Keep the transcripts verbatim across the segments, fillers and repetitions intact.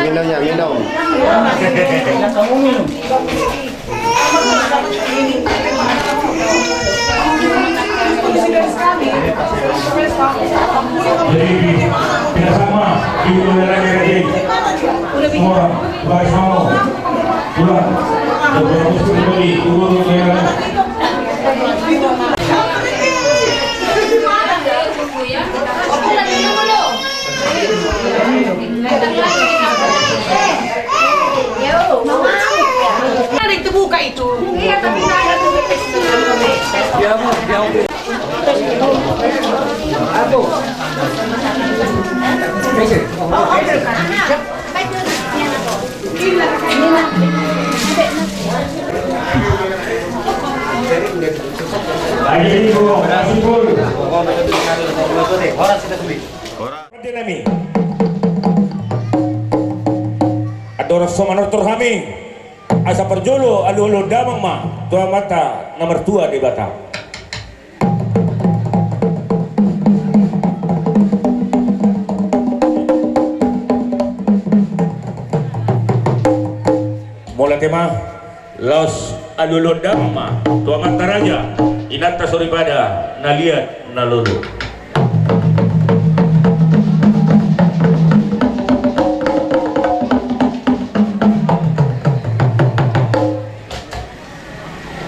Minum ya, minum. Jadi, kita sama, di wilayah Raja Raja. Semua, baik semua. Pulang. Beberapa musim kembali, turun, ya. Mari terbuka itu. Pande nami. Andorang so manortor hami, asa parjolo alualuhon damang ma tu Amanta na martua Debata. Mauliate ma. Laos alualuhon damang ma tu amanta raja, inanta soripada na liat na lolo.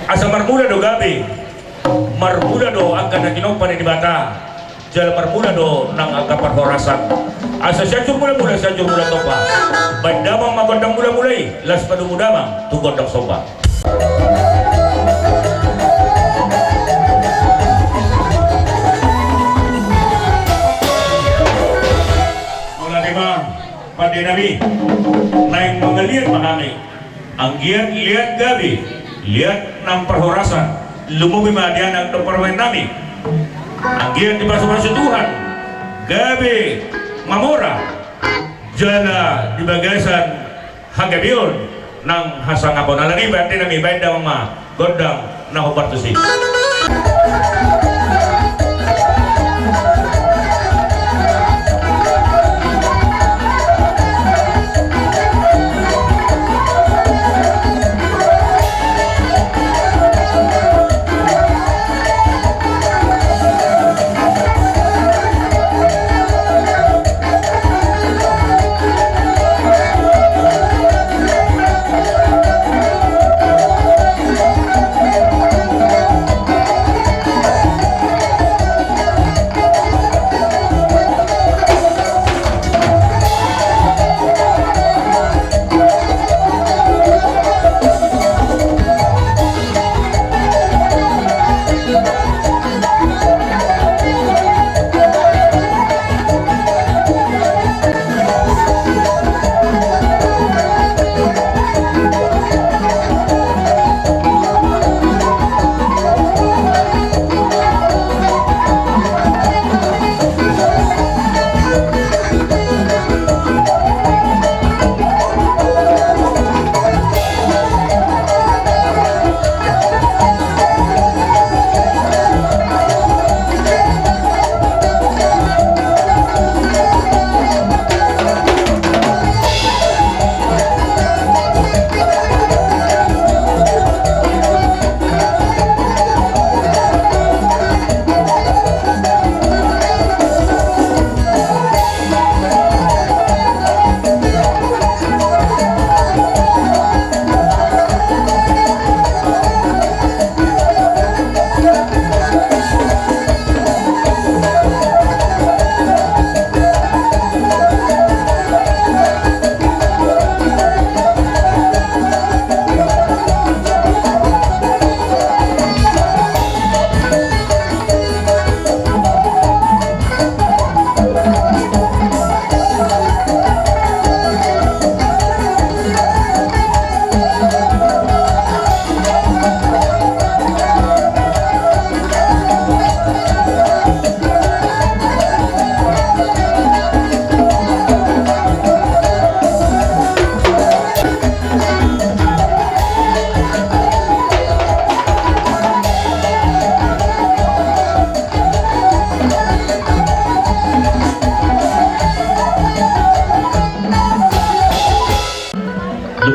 Asa marmula do gabe, marmula do angka na tinompa ni Debata. Jala marmula do nang angka parhorasan. Asa Sianjur Mulamula, Sianjur Mula Tompa. Baen damang ma gondang mulamula i, laos padomu damang tu gondang somba. Mauliate ma, pande nami, naeng mangaliat ma hami. Anggiat liat gabe, liat nang parhorasan, lumobi ma di anak dohot parumaen nami. Anggiat dipasupasu Tuhan, gabe mamora, jala di bagasan hagabeon nang hasangapon. Alani i pande nami, baen damang ma gondang na hombar tusi.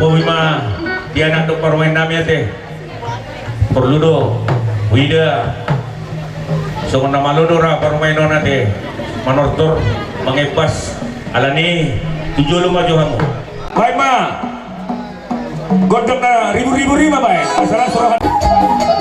Boi ma di anak dohot parumaen nami ate. Porlu do huida songon na malo do ra parumaen on ate, manortor, mangebas. Alani tu jolo ma jo hamu. Baen ma gondang na ribu-ribu rima baen. Asal so roha.